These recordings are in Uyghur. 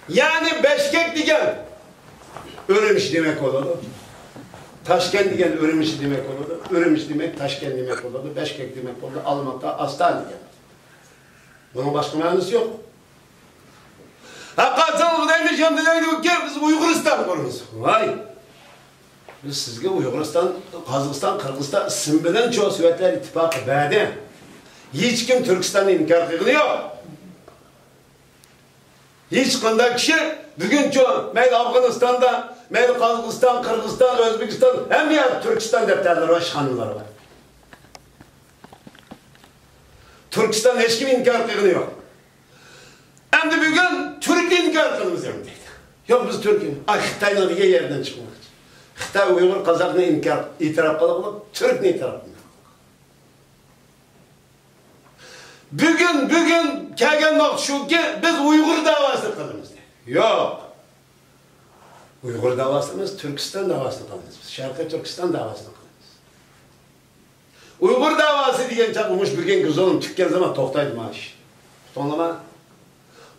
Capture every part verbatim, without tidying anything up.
يەنى بەشكەك دېگەن ئۈرۈمچى دېمەك بولىدۇ. تاشكەنت دېگەن ئۈرۈمچى دېمەك بولىدۇ. ئۈرۈمچى دېمەك تاشكەنت دېمەك بولىدۇ. بەشكەك دېمەك بولىدۇ. ئالماتا، ئاستانە دېگەن. بۇنىڭ باشقا مەنىسى يوق. ھەققا سالغۇدەيمىش ھەمدە دەيدۇكى، بىز ئۇيغۇرىستان قۇرىمىز. ۋاي! بىز سىزگە ئۇيغۇرىستان، قازاقىستان، قىرغىزىستان ئىسىم بىلەن چوڭ سوۋېتلار ئىتتىپاقى بەردى. ھېچكىم تۈركىستاننى ئىنكار قىلغىنى يوق. ھېچقانداق كىشى بۈگۈنچە مەيلى ئافغانىستاندا، مەيلى قازاقىستان، قىرغىزىستان، ئۆزبېكىستان، ھەممە يەردە تۈركىستان دەپتەرلىرى بار، ئىشخانىلىرى بار. تۈركىستان ھېچكىم ئىنكار قىلغىنى يوق. ئەمدى بۈگۈن تۈركنى ئىنكار قىلىمىز ئەمدى دەيدۇ. يوق، بىز تۈركنى، ئاي، خىتاينىڭ دېگەن يەردىن چىقماقچى. خىتاي ئۇيغۇر قازاقنى ئىنكار، ئېتىراپ قىلغىلى، تۈركنى ئېتىراپ قىلمايدۇ. بۈگۈن، بۈگۈن كەلگەن ۋاقىت شۇكى، بىز ئۇيغۇر داۋاسىنى قىلىمىز دەيدۇ. يوق. ئۇيغۇر داۋاسى ئەمەس، تۈركىستان داۋاسىنى قىلىمىز. بىز شەرقىي تۈركىستان داۋاسىنى قىلىمىز. ئۇيغۇر داۋاسى دېگەن چاغدا مۇشۇ بۈگۈنكى زۇلۇم تۈگىگەن زامان توختايدۇ مانا ئىش. ئۇقتۇڭلارمۇ؟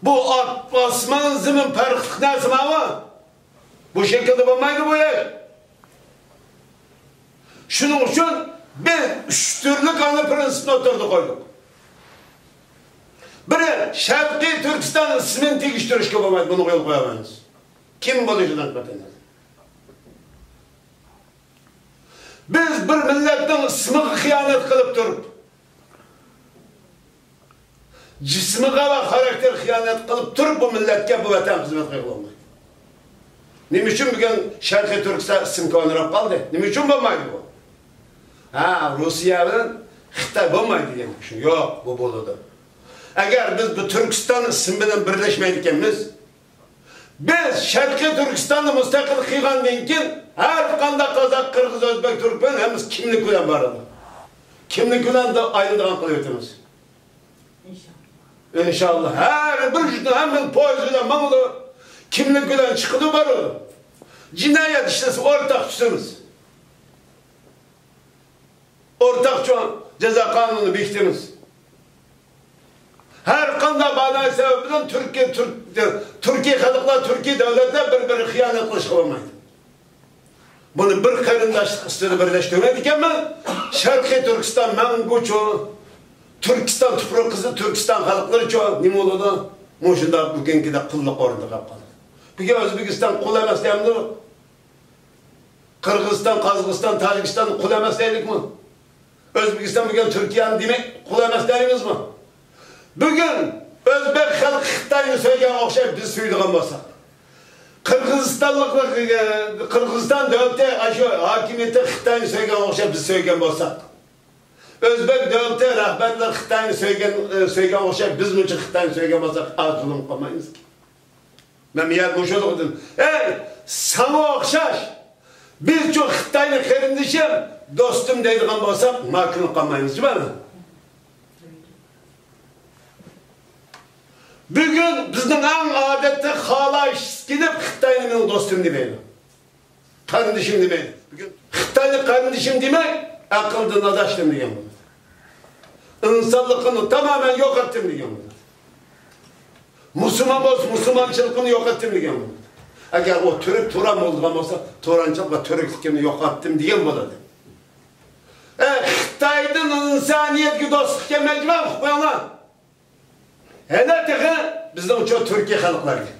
بۇ ئات-، ئاسمان زېمىن پەرقلىق نەرسە ماۋۇ. بۇ شەكىلدە بولمايدۇ بۇ ئىش. شۇنىڭ ئۈچۈن بىز ئۈچ تۈرلۈك ئانا پىرىنسىپنى ئوتتۇرىغا قويدۇق. بىرى، شەرقىي تۈركىستان ئىسمىنى تېگىشتۈرۈشكە بولمايدۇ، بۇنىڭغا يول قويالمايمىز. كىم بولۇشىدىن قەتئىينەزەر. بىز بىر مىللەتنىڭ ئىسمىغا خىيانەت قىلىپ تۇرۇپ، جىسمىغا ۋە خاراكتېرىغا خىيانەت قىلىپ تۇرۇپ، بۇ مىللەتكە، بۇ ۋەتەنگە خىزمەت قىلغىلى بولمايدۇ. نېمە ئۈچۈن بۈگۈن شەرقىي تۈركىستان ئىسمى كونىراپ قالدى؟ نېمە ئۈچۈن بولمايدۇ بۇ؟ ھە، روسىيە بىلەن خىتاي بولمايدۇ دېگەن ئۈچۈن. يوق، بۇ بولىدۇ. ئەگەر بىز بۇ تۈركىستان ئىسمى بىلەن بىرلەشمەيدىكەنمىز، بىز شەرقىي تۈركىستاننى مۇستەقىل قىلغاندىن كېيىن، ھەر قانداق قازاق، قىرغىز، ئۆزبەك، تۈركمەن ھەممىسى كىملىك بىلەن بارىدۇ. كىملىك بىلەن ئايلىنىدىغان قىلىۋېتىمىز. ئىنشاللا. ئىنشاللا. ھەر بىر يۇرتنىڭ ھەممە پويىز بىلەن ماڭىدۇ. كىملىك بىلەن چىقىدۇ، بارىدۇ. جىنايەت ئىشلىسە ئورتاق چۈشىمىز. ئورتاقچە جازا قانۇنىنى بېكىتىمىز. ھەر قانداق باھانە سەۋەب بىلەن تۈركىي، تۈرك، تۈركىي خەلقلەر، تۈركىي دۆلەتلەر بىر-بىرىگە خىيانەت قىلىشقا بولمايدۇ. بۇنى بىر قېرىنداشلىق ئۈستىدە بىرلەشتۈرمەيدىكەنمەن. شەرقىي تۈركىستان مەڭگۈچە تۈركىستان تۇپرىقىسى، تۈركىستان خەلقلىرىچە نېمە بولىدۇ؟ مۇشۇنداق بۈگۈنكىدەك قۇللۇق ئورنىدا قېلىپ قالىدۇ. بۈگۈن ئۆزبېكىستان قۇل ئەمەس دەيمىزمۇ؟ قىرغىزىستان، قازاقىستان، تاجىكىستان قۇل ئەمەس دەيلىكمۇ؟ ئۆزبېكىستان بۈگۈن تۈركىيەنى دېمەك قۇل ئەمەس دەيمىزمۇ؟ بۈگۈن ئۆزبەك خەلقى خىتاينى سۆيگەن ئوخشاش بىز سۆيىدىغان بولساق، قىرغىزىستانلىقلار، قىرغىزىستان دۆلىتى ئاشۇ ھاكىمىيىتى خىتاينى سۆيگەن ئوخشاش بىز سۆيگەن بولساق، ئۆزبەك دۆلىتى رەھبەرلىرى خىتاينى سۆيگەن، سۆيگەن ئوخشاش بىز مۇنچە خىتاينى سۆيگەن بولساق، ئاز زۇلۇم قىلمايمىزكى. مەن بۇ يەردە مۇشۇنى ئېيتتىم. ئەي، ساڭا ئوخشاش بىزچۇ خىتاينى قېرىندىشىم، دوستۇم دەيدىغان بولساق، ماكىنى قالمايمىز جۇمۇ. بۈگۈن بىزنىڭ ئەڭ ئادەتتە خالايىشىمىز كېلىپ، خىتاينى مېنىڭ دوستۇم دېمەيدۇ. قېرىندىشىم دېمەيدۇ. بۈگۈن خىتاينى قېرىندىشىم دېمەك، ئەقىلدىن ئاداشتىم دېگەن بولىدۇ. ئىنسانلىقىمنى تامامەن يوقاتتىم دېگەن بولىدۇ. مۇسۇلمان بولسا، مۇسۇلمانچىلىقىمنى يوقاتتىم دېگەن بولىدۇ. ئەگەر ئۇ تۈرك، تۇران بولىدىغان بولسا، تۇرانچىلىق ۋە تۈركلۈكۈمنى يوقاتتىم دېگەن بولىدۇ. ئە، خىتايدىن ئىنسانىيەتكە دوستلۇق كەلمەيدىغان قويۇڭلار. ھېلى تېخى بىزنىڭچۇ تۈركىي خەلقلەرگە.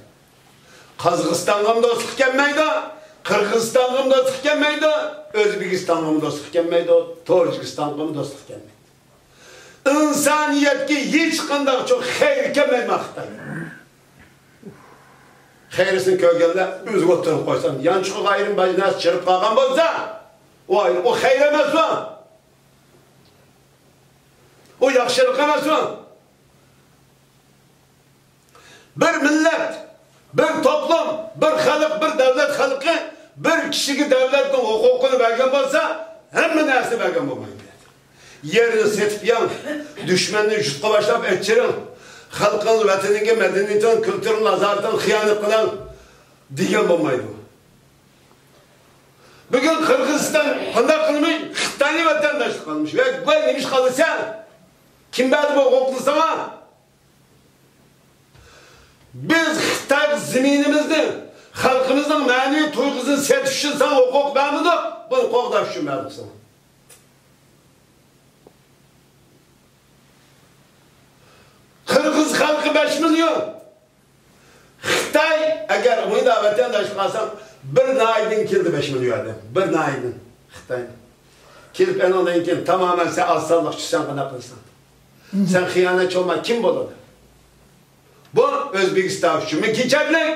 قازاقىستانغىمۇ دوستلۇق كەلمەيدۇ، قىرغىزىستانغىمۇ دوستلۇق كەلمەيدۇ، ئۆزبېكىستانغىمۇ دوستلۇق كەلمەيدۇ، توجىكىستانغىمۇ دوستلۇق كەلمەيدۇ. ئىنسانىيەتكە ھېچقانداقچۇ خەير كەلمەيدۇ خىتاي. خەيرىسىنى كۆرگەنلەر ئۆزى ئوتتۇرىغا قويسام، يانچۇقىغا ئايرىم باج نەرسە چىرىپ قالغان بولسا، ئۇ ئايرىم، ئۇ خەير ئەمەسمۇ؟ ئۇ ياخشىلىق ئەمەسمۇ؟ بىر مىللەت، بىر توپلۇم، بىر خەلق، بىر دۆلەت خەلقى بىر كىشىگە دۆلەتنىڭ ھوقۇقىنى بەرگەن بولسا، ھەممە نەرسىنى بەرگەن بولمايدۇ. يەرنى سېتىپ يەڭ، دۈشمەننى يۇرتقا باشلاپ ئەچىرىڭ، خەلقىڭىز، ۋەتىنىڭگە، مەدەنىيىتىڭ، كۈلتۈرىڭ، نازارىتىڭ خىيانەت قىلىڭ دېگەن بولمايدۇ. بۈگۈن قىرغىزىستان قانداق قىلمىش؟ خىتاينى ۋەتەنداشلىق قىلمىش. ۋە، ۋە نېمە ئىش قالدى سەن؟ كىم بەردى بۇ ھوقۇقنى ساڭا؟ بىز خىتايغا زېمىنىمىزنى، خەلقىمىزنىڭ مەنىۋى تۇيغۇسىنى سېتىش ئۈچۈن ساڭا ھوقۇق بەرمىدۇق، بۇنى قوغداش ئۈچۈن بەردۇق ساڭا. قىرغىز خەلقى بەش مىليون. خىتاي، ئەگەر مۇنداق ۋەتەنداشلىق ئالساڭ، بىر ناھىيەدىن كېلىدۇ بەش مىليون ئادەم. بىر ناھىيەدىن خىتاي. كېلىپ ئەنىڭدىن كېيىن تامامەن سەن ئاز سانلىق چۈشسەڭ قانداق قىلىسەن؟ سەن خىيانەتچى بولما، كىم بولىدۇ؟ بۇ ئۆزبېكىستان ئۈچۈنمۇ كېچەرلىك،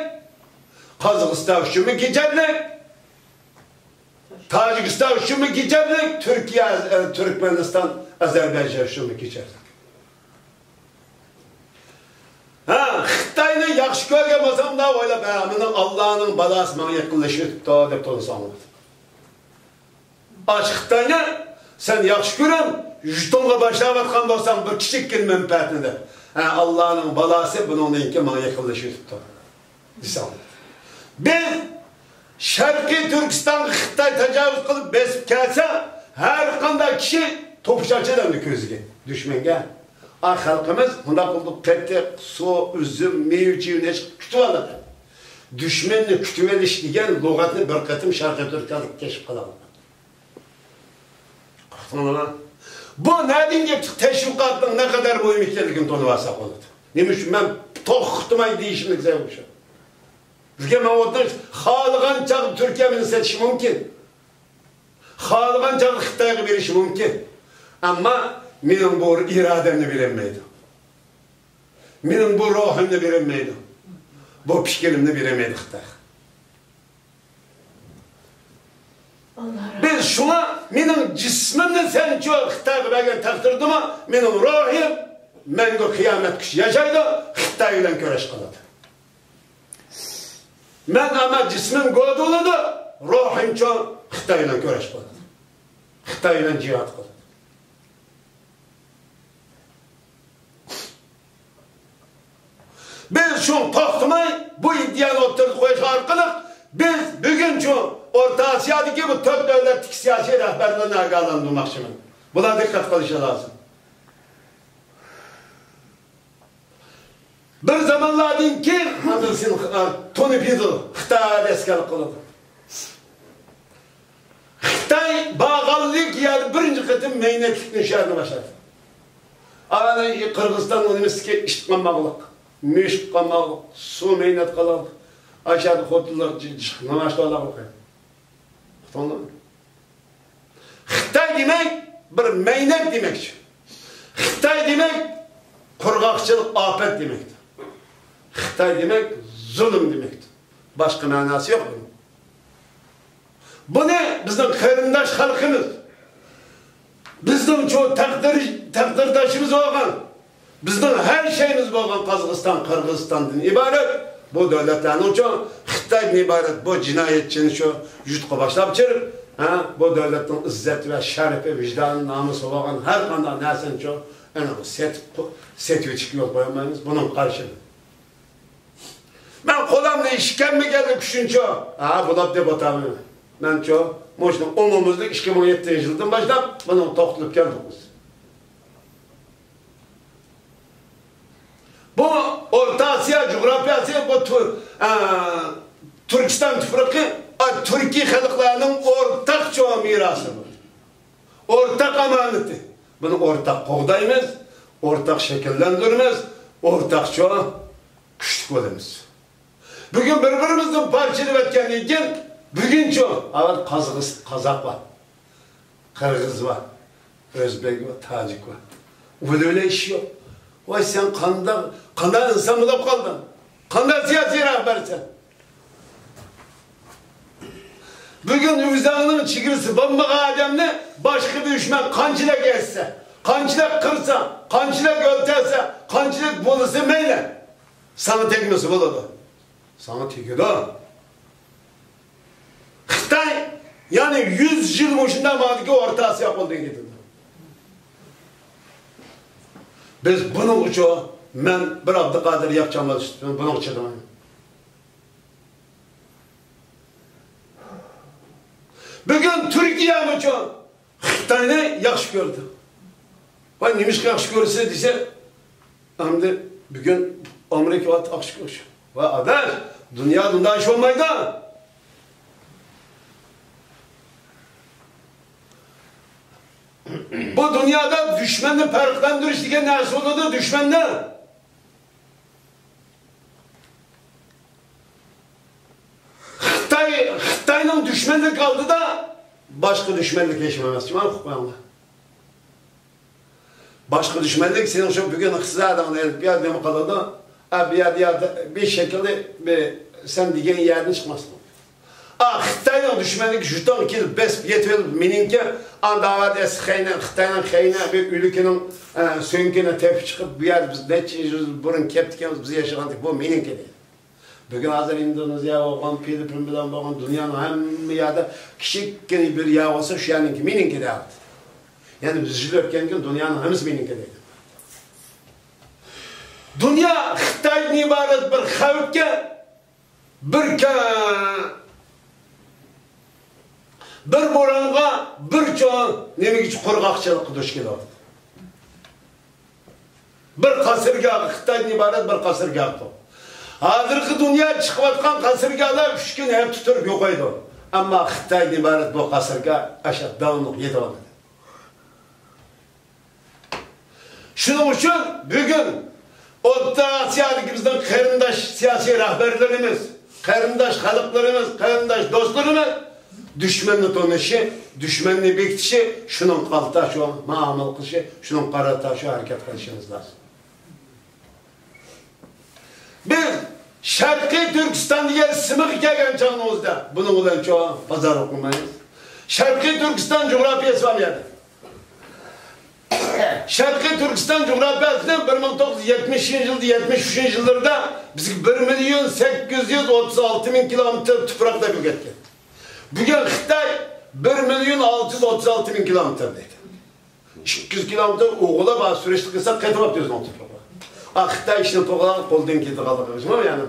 قازاقىستان ئۈچۈنمۇ كېچەرلىك، تاجىكىستان ئۈچۈنمۇ كېچەرلىك، تۈركىيە، ئە، تۈركمەنىستان، ئەزەربەيجان ئۈچۈنمۇ كېچەرلىك. ھە، خىتاينى ياخشى كۆرگەن بولسام، مۇنداق ئويلاپ، ھە، مېنىڭ ئاللانىڭ بالاسى ماڭا يېقىنلىشىۋېتىپتۇ دەپ تونۇساڭلار. ئاچ خىتاينى سەن ياخشى كۆرۈڭ، يۇرتۇڭغا باشلاۋاتقان بولساڭ بىر كىچىككىنە مەنپەئەتنى دەپ، ھە، ئاللانىڭ بالاسى بۇنىڭدىن كېيىن ماڭا يېقىنلىشىۋېتىپتۇ دېسەڭ. بىز شەرقىي تۈركىستانغا خىتاي تاجاۋۇز قىلىپ بېسىپ كەلسە، ھەر قانداق كىشى توپا چاچىدۇ ئەمدى كۆزىگە، دۈشمەنگە. ئا، خەلقىمىز مۇنداق قىلدۇق، قېتىق، سۇ، ئۈزۈم، مېۋە-چېۋىنى ھېچ كۈتۈۋالمىدى. دۈشمەننى كۈتۈۋېلىش دېگەن لۇغەتنى بىر قېتىم شەرقىي تۈركىستاندا كەشىپ قىلالمىدى. ئۇقتۇڭلارمۇ؟ بۇ نەدىن كېلىپ چىقتى؟ تەشۋىقاتنىڭ نەقەدەر مۇھىم ئىكەنلىكىنى تونۇۋالساق بولىدۇ. نېمە ئۈچۈن مەن توختىماي دېيىشىملىك سەۋەب شۇ. بىزگە مەن ئوتتۇرا خالىغان چاغدا تۈركىيە مېنى سېتىشى مۇمكىن. خالىغان چاغدا خىتايغا بېرىشى مۇمكىن. ئەمما مېنىڭ بۇ ئىرادەمنى بېرەلمەيدۇ. مېنىڭ بۇ روھۇمنى بېرەلمەيدۇ. بۇ پىكرىمنى بېرەلمەيدۇ خىتايغا. بىز شۇڭا مېنىڭ جىسمىمنى سەنچۇ خىتايغا بەرگەن تەقدىردىمۇ، مېنىڭ روھىم مەڭگۈ قىيامەتكىچە ياشايدۇ، خىتاي بىلەن كۈرەش قىلىدۇ. مەن ئەمما جىسمىم گودۇلىدۇ، روھىمچۇ خىتاي بىلەن كۈرەش قىلىدۇ. خىتاي بىلەن جىھاد قىلىدۇ. بىز شۇ توختىماي بۇ ئىدىيەنى ئوتتۇرىغا قويۇش ئارقىلىق بىز بۈگۈن شۇ ئورتا ئاسىيادىكى بۇ تۆت دۆلەتتىكى سىياسىي رەھبەرلەرنى ئاگاھلاندۇرماقچىمەن. بۇلار دىققەت قىلىشى لازىم. بىر زامانلاردىن كېيىن، تونى فىزېل خىتاي ئەسكەر قىلىدۇ. خىتاي بارغانلىق يەردە بىرىنچى قېتىم مەينەتلىكنى شەھەرنى باشلىدى. ئانا قىرغىزىستان ئۇنىۋېرسىتېتى ئىت قالماقلىق، مۈشۈك قالماقلىق، سۇ مەينەت قالماقلىق. ئاشۇ يەردە خوتۇنلار ناماز قىلالماقلىق. ئۇقتۇڭلارمۇ؟ خىتاي دېمەك بىر مەينەت دېمەكچى. خىتاي دېمەك قۇرغاقچىلىق، ئاپەت دېمەكتۇر. خىتاي دېمەك زۇلۇم دېمەكتۇر. باشقا مەناسى يوق بۇنىڭ. بۇنى بىزنىڭ قېرىنداش خەلقىمىز، بىزنىڭ شۇ تەقدىر، تەقدىرداشىمىز بولغان، بىزنىڭ ھەر شەيىمىز بولغان قازاقىستان، قىرغىزىستاندىن ئىبارەت بۇ دۆلەتلەرنىڭچۇ خىتايدىن ئىبارەت بۇ جىنايەتچىنى شۇ يۇرتقا باشلاپ چىقىرىپ، ھە، بۇ دۆلەتنىڭ ئىززەت ۋە شەرىپى، ۋىجدانى، نامۇسى بولغان ھەر قانداق نەرسىنى شۇ ئېنىق سېتىپ، سېتىۋېتىشكە يول قويالمايمىز. بۇنىڭغا قارشى. مەن قولامنى ئىشكەنمىگەنلىك ئۈچۈنچۇ، ھە، بۇلاپ دەپ ئاتامەن. مەنچۇ، مۇشۇنىڭ ئومۇميۈزلۈك ئىككى مىڭ يەتتىنچى يىلدىن باشلاپ بۇنىڭ توختىلىپ كەلدۇق بىز. بۇ ئورتا ئاسىيا جۇغراپىيەسى، بۇ تۈ-، ئە، تۈركىستان تۇپرىقى، ئە، تۈركىي خەلقلەرنىڭ ئورتاقچە مىراسى بۇ. ئورتاق ئامانىتى. بۇنى ئورتاق قوغدايمىز، ئورتاق شەكىللەندۈرىمىز، ئورتاقچە كۈچلۈك بولىمىز. بۈگۈن بىر-بىرىمىزنى پارچىلىۋەتكەندىن كېيىن، بۈگۈنچۇ، ئاۋۋال قازاقىس-، قازاق بار، قىرغىز بار، ئۆزبېك بار، تاجىك بار. ئۇلار بىلەن ئىش يوق. ۋاي، سەن قانداق، قانداق ئىنسان بولۇپ قالدىڭ؟ قانداق سىياسىي رەھبەرسەن؟ بۈگۈن ئۆزۈڭنىڭ چېگرىسى بولمىغان ئادەمنى باشقا بىر دۈشمەن قانچىلىك ئەزسە، قانچىلىك قىرسا، قانچىلىك ئۆلتۈرسە، قانچىلىك بولسا مەيلى، ساڭا تەگمىسە بولىدۇ. ساڭا تېگىدۇ. خىتاي يەنە يۈز يىل مۇشۇنداق ماڭىدىكى ئورتا ئاسىيا قولدىن كېتىدۇ. بىز بۇنىڭ ئۈچۈن، مەن بىر ئابدۇقادىر ياپچان بولۇش ئۈچۈن بۇنىڭغا چىدىمايمەن. بۈگۈن تۈركىيەمۇچۇ خىتاينى ياخشى كۆردى. ۋاي، نېمىشقا ياخشى كۆرىسىز دېسە، ئەمدى بۈگۈن ئامېرىكا ۋە ياخشى كۆرۈش. ۋاي ئاداش، دۇنيادا ئۇنداق ئىش بولمايدۇ. بۇ دۇنيادا دۈشمەننى پەرقلەندۈرۈش دېگەن نەرسە بولىدۇ، دۈشمەننى. خىتاي، خىتاينىڭ دۈشمەنلىكى ئالدىدا باشقا دۈشمەنلىك ھېچنېمە ئەمەس، جۇمۇ، ئۇقۇپ قويۇڭلار. باشقا دۈشمەنلىك سېنىڭ شۇ بۈگۈن ئىقتىسادىڭنى ئېلىپ، يا نېمە قىلىدۇ؟ ئا، بۇ يەردە، يا بىر شەكىلدە بىر سەن دېگەن يەردىن چىقماسلىق. ئا، خىتاينىڭ دۈشمەنلىكى شۇتاڭ كېلىپ بېسىپ يېتىۋېلىپ مېنىڭكى، ئانداۋا دەس خەينە، خىتاينىڭ خەينە بىر ئۆلۈكىنىڭ، ئە، سۆڭىكىنى تېپىپ چىقىپ، بۇ يەردە بىز نەچچە يۈز يىل بۇرۇن كەپتىكەنمىز، بىز ياشىغانتۇق، بۇ مېنىڭكى دەيدۇ. بۈگۈن ھازىر ئىندونېزىيە بولغان، فىلىپپىن بىلەن بولغان دۇنيانىڭ ھەممە يەردە كىچىككىنە بىر يەر بولسا، شۇ يەرنىڭكى مېنىڭكى دەۋاتىدۇ. يەنە يۈز يىل ئۆتكەندىن كېيىن دۇنيانىڭ ھەممىسى مېنىڭكى دەيدۇ. دۇنيا خىتايدىن ئىبارەت بىر خەۋپكە، بىر كە-، بىر بورانغا، بىر چوڭ نېمىگىچە قۇرغاقچىلىققا دۇچ كېلىۋاتىدۇ. بىر قەسىرگاھ، خىتايدىن ئىبارەت بىر قەسىرگاھ بۇ. ھازىرقى دۇنيا چىقىۋاتقان قەسىرگاھلار ئۈچ كۈن، ھەپتە تۇرۇپ يوقايدۇ. ئەمما خىتايدىن ئىبارەت بۇ قەسىرگاھ ئاشۇ داۋاملىق يېتىۋاتىدۇ. شۇنىڭ ئۈچۈن بۈگۈن ئوتتۇرا ئاسىيادىكى بىزنىڭ قېرىنداش سىياسىي رەھبەرلىرىمىز، قېرىنداش خەلقلىرىمىز، قېرىنداش دوستلىرىمىز دۈشمەننى تونۇشى، دۈشمەننى بېكىتىشى، شۇنىڭغا قارىتا شۇ مۇئامىلە قىلىشى، شۇنىڭغا قارىتا شۇ ھەرىكەت قىلىشىمىز لازىم. بىز شەرقىي تۈركىستان دېگەن ئىسىمغا كەلگەن چاغىمىزدا بۇنىڭ بىلەن چوڭ بازارلىق قىلمايمىز. شەرقىي تۈركىستان جۇغراپىيەسى بار بۇ يەردە. شەرقىي تۈركىستان جۇغراپىيەسىنى بىر مىڭ توققۇز يۈز يەتمىشىنچى يىلدا، يەتمىش ئۈچىنچى يىللىرىدا بىزگە بىر مىليون سەككىز يۈز ئوتتۇز ئالتە مىڭ كىلومېتىر تۇپراق دەپ ئۆگەتكەن. بۈگۈن خىتاي بىر مىليون ئالتە يۈز ئوتتۇز ئالتە مىڭ كىلومېتىر دەيدۇ. ئىككى يۈز كىلومېتىر ئوغۇللار بار، سۈرۈشتە قىلسا قېتىۋاپتۇ ئۆزىنىڭ تۇپرىقىغا. ئا، خىتاي ئىشىنى قىلغان قولدىن كېتىدىغانلىقىغا ئىشىنىمەن يەنى.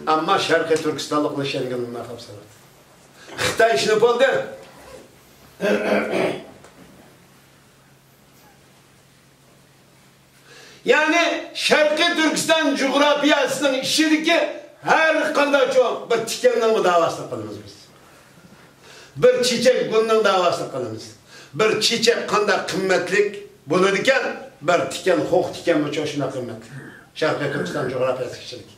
ئەمما شەرقىي تۈركىستانلىقلار ئىشەنگەن نېمە قىلسا. خىتاي ئىشىنى قىلدى. يەنى شەرقىي تۈركىستان جۇغراپىيەسىنىڭ ئىچىدىكى ھەر قانداق چوڭ بىر تىكەننىڭ داۋاسىنى قىلىمىز بىز. بىر چېچەك گۈلنىڭ داۋاسىنى قىلىمىز. بىر چېچەك قانداق قىممەتلىك بولىدىكەن، بىر تىكەن، خوخ تىكەنمۇ شۇنداق قىممەتلىك. شەرقىي تۈركىستان جۇغراپىيەسى ئىچىدىكى.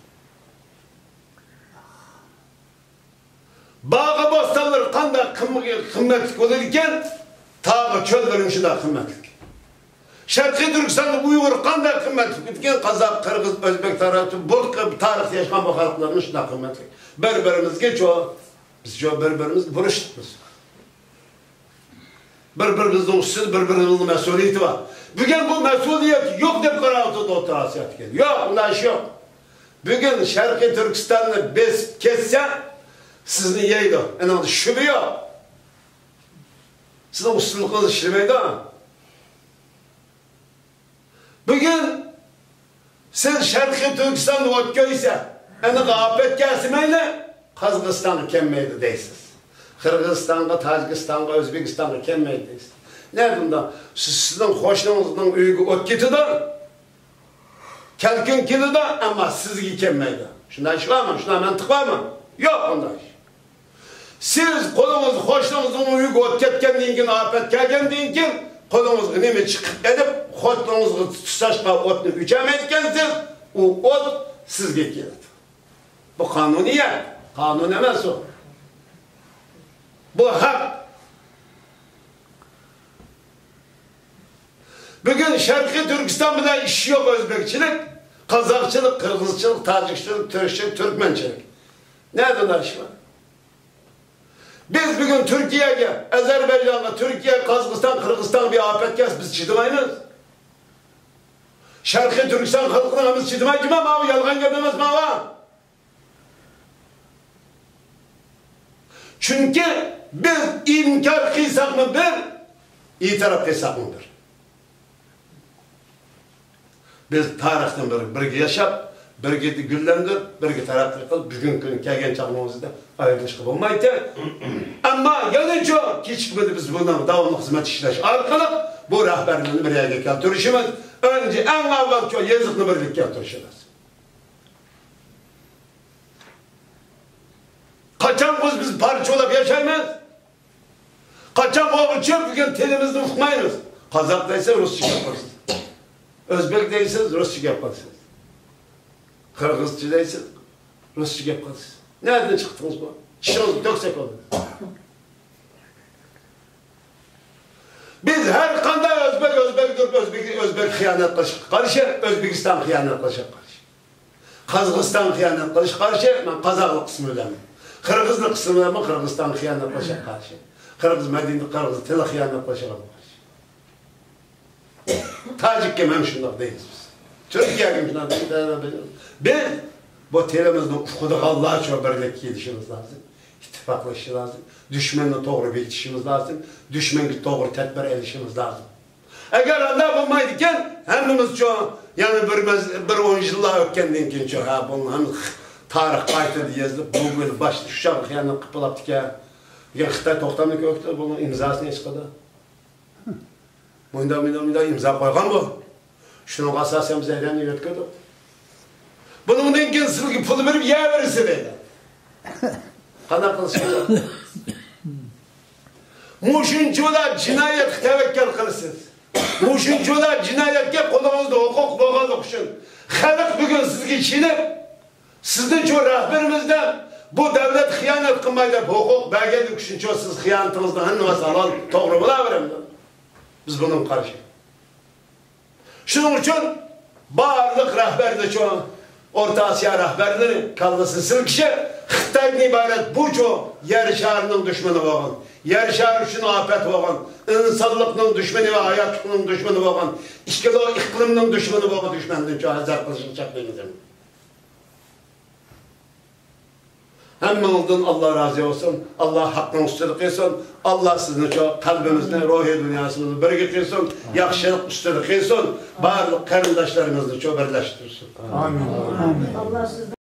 باغ بوستانلىرى قانداق قىم-، قىممەتلىك بولىدىكەن، تاغ چۆللىرىمۇ شۇنداق قىممەتلىك. شەرقىي تۈركىستاندا ئۇيغۇر قانداق قىممەتلىك بولىدىكەن، قازاق، قىرغىز، ئۆزبېك تارىخى، بۇ تارىختا ياشىغان بۇ خەلقلەرمۇ شۇنداق قىممەتلىك. بىر-بىرىمىزگە چو-، بىز چو-، بىر-بىرىمىزگە بۇرچلۇقمىز. بىر-بىرىمىزنىڭ ئۈستىدە بىر-بىرىمىزنىڭ مەسئۇلىيىتى بار. بۈگۈن بۇ مەسئۇلىيەت يوق دەپ قاراۋاتىدۇ ئوتتۇرا ئاسىيادىكى. يوق، ئۇنداق ئىش يوق. بۈگۈن شەرقىي تۈركىستاننى بېسىپ كەتسە، سىزنى يەيدۇ. ئېنىڭدا شۈبھە يوق. سىزنىڭ ئۇستىلىقىڭىز ئىشلىمەيدۇ. بۈگۈن سىز شەرقىي تۈركىستاندا ئوت كۆيسە، ئېنىقى ئاپەت كەلسە مەيلى، قازاقىستانغا كەلمەيدۇ دەيسىز. قىرغىزىستانغا، تاجىكىستانغا، ئۆزبېكىستانغا كەلمەيدۇ دەيسىز. نەدە ئۇنداق؟ سىز، سىزنىڭ قوشنىڭىزنىڭ ئۆيىگە ئوت كېتىدۇ، كەلكۈن كېلىدۇ، ئەمما سىزگە كەلمەيدۇ. شۇنداق ئىش بارمۇ؟ شۇنداق مەنتىق بارمۇ؟ يوق ئۇنداق ئىش. سىز قولىڭىز، قوشنىڭىزنىڭ ئۆيىگە ئوت كەتكەندىن كېيىن، ئاپەت كەلگەندىن كېيىن، قولىڭىزغا نېمە چىقىپ قېلىپ، خوتۇنىڭىزغا تۇتاشقا ئوتنى ئۆچۈرمەيدىكەنسىز، ئۇ ئوت سىزگە كېلىدۇ. بۇ قانۇنىيەت، قانۇن ئەمەس ئۇ. بۇ ھەق. بۈگۈن شەرقىي تۈركىستان بىلەن ئىشى يوق ئۆزبەكچىلىك، قازاقچىلىق، قىرغىزچىلىق، تاجىكچىلىق، تۈركچىلىك، تۈركمەنچىلىك. نەدە ئۇنداق ئىش بار؟ بىز بۈگۈن تۈركىيەگە، ئەزەربەيجانغا، تۈركىيە، قازاقىستان، قىرغىزىستانغا بىر ئاپەت كەلسە بىز چىدىمايمىز. شەرقىي تۈركىستان خەلقىنىڭ ھەممىسى چىدىمايدۇ. ماۋۇ يالغان گەپ ئەمەس ماۋۇ. چۈنكى بىز ئىنكار قىلساقمۇ بىر، ئېتىراپ قىلساقمۇ بىر. بىز تارىختىن بىر، بىرگە ياشاپ، بىرگە گۈللەندۈرۈپ، بىرگە تەرەققىي قىلىپ، بۈگۈنكى كۈنگە كەلگەن چاغىمىزدا ئايرىلىشقا بولمايتتى. ئەمما يەنىچۇ كېچىكمىدى، بىز بۇنىڭ داۋاملىق خىزمەت ئىشلەش ئارقىلىق بۇ رەھبەرلەرنى بىر يەرگە كەلتۈرۈشىمىز، ئەنجى ئەڭ ئاۋۋالچۇ يېزىقنى بىرلىككە كەلتۈرۈشىمىز. پارچىلاپ ياشايمىز. قاچان قولغا چۈشۈپ كەلگەن تىلىمىزنى ئۇقمايمىز. قازاق دەيسىز، رۇسچە گەپ قىلىسىز. ئۆزبېك دەيسىز، رۇسچە گەپ قىلىسىز. قىرغىزچە دەيسىز، رۇسچە گەپ قىلىسىز. نەدىن چىقتىڭىز بۇ؟ چىشىڭىزنى تۆكسەك بولدى. بىز ھەر قانداق ئۆزبېك، ئۆزبېك تۇرۇپ، ئۆزبېك، ئۆزبېك خىيانەت قىلىشقا قارشى، ئۆزبېكىستان خىيانەت قىلىشقا قارشى. قازاقىستان خىيانەت قىلىشقا قارشى، مەن قازاقلىق قىسمى بىلەن. قىرغىزنى قىسمى بىلەن، قىرغىزىستان خىيانەت قىلىشقا قارشى. قىرغىز مەدەنىيىتى، قىرغىز تىلى خىيانەت قىلىشقا قارشى. تاجىككە ھەم شۇنداق دەيمىز بىز. تۈركىيەگە ھەم شۇنداق دەيمىز. بىز بۇ تىلىمىزنى ئۇقىدىغانلارچە بىرلىككە كېلىشىمىز لازىم. ئىتتىپاقلىشىش لازىم. دۈشمەننى توغرا بېكىتىشىمىز لازىم. دۈشمەنگە توغرا تەدبىر ئېلىشىمىز لازىم. ئەگەر ئانداق بولمايدىكەن، ھەممىمىزچۇ، يەنە بىر مەز-، بىر ئون يىللار ئۆتكەندىن كېيىنچۇ، ھە، بۇنىڭ ھەم تارىخ قايتىدىن يېزىلىپ، بۇ بىر باشتا شۇ چاغدا خىيانەت قىلىپ بولاپتىكەن. دېگەن خىتاي توختامنى كۆرۈپتۇ، بۇنىڭ ئىمزاسىنى ھېچقانداق. مۇنداق، مۇنداق، مۇنداق ئىمزا قويغان بۇ. شۇنىڭغا ئاساسەن بىز ئەيلەننى يۆتكىدۇق. بۇنىڭدىن كېيىن سىزگە پۇل بېرىپ يەۋېرىسە دەيدۇ. قانداق قىلىسىز؟ مۇشۇنچىلا جىنايەتكە تەۋەككەل قىلىسىز. مۇشۇنچىلا جىنايەتكە قولىڭىزدا ھوقۇق بولغانلىقى ئۈچۈن خەلق بۈگۈن سىزگە ئىشىنىپ، سىزنىچۇ رەھبىرىمىز دەپ، بۇ دۆلەتكە خىيانەت قىلماي دەپ ھوقۇق بەرگەنلىكى ئۈچۈنچۇ سىز خىيانىتىڭىزنىڭ ھەممىسى ھالال، توغرا بولاۋېرىدۇ. بىز بۇنىڭغا قارشى. شۇنىڭ ئۈچۈن بارلىق رەھبەرلىرىچۇ، ئورتا ئاسىيا رەھبەرلىرى كاللىسى سىلكىشىپ، خىتايدىن ئىبارەت بۇچۇ يەر شارىنىڭ دۈشمىنى بولغان، يەر شارى ئۈچۈن ئاپەت بولغان، ئىنسانلىقنىڭ دۈشمىنى ۋە ھاياتلىقنىڭ دۈشمىنى بولغان، ئىككىلا ئىقلىمنىڭ دۈشمىنى بولغان دۈشمەندىنچۇ ھەزەر قىلىشنى چاقىرىمىز. ھەممىڭىزدىن ئاللا رازى بولسۇن. ئاللا ھەقنىڭ ئۈستىدە قىلسۇن. ئاللا سىزنىچۇ قەلبىمىزنى، روھىي دۇنياسىمىزنى بىرگە قىلسۇن. ياخشىلىق ئۈستىدە قىلسۇن. بارلىق قېرىنداشلىرىمىزنىچۇ بىرلەشتۈرسۇن. ئامىن. ئامىن.